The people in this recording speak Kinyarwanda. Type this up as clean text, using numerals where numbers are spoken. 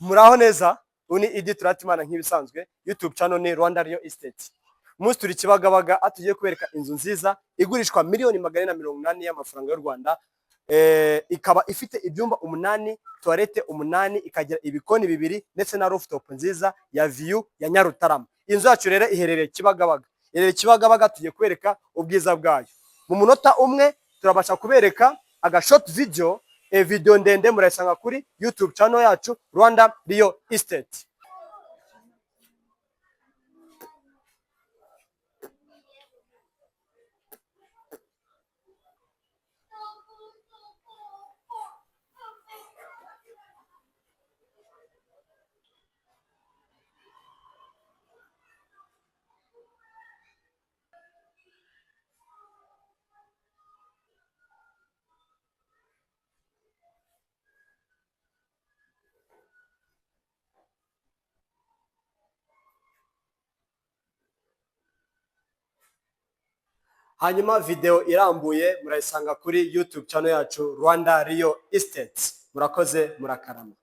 Muraho neza, ubu ni Idi Turatimana nk'ibisanzwe, YouTube channel ni Rwanda Real Estate. Umunsi turi Kibagabaga, aho tugiye kubereka inzu nziza igurishwa miliyoni 480 y'amafaranga y'u Rwanda. Ikaba ifite ibyumba 8, toilette 8, ikagira ibikoni bibiri ndetse na rooftop nziza ya view ya Nyarutarama. Inzu yacu rero iherereye Kibagabaga. Iherereye Kibagabaga, tugiye kubereka ubwiza bwayo. Mu munota umwe turabasha kubereka aga short video, video ndende murayisanga kuri YouTube channel yacu Rwanda Real Estate. Hanyuma video irambuye murayisanga kuri YouTube channel yacu Rwanda Real Estate. Murakoze, murakarama.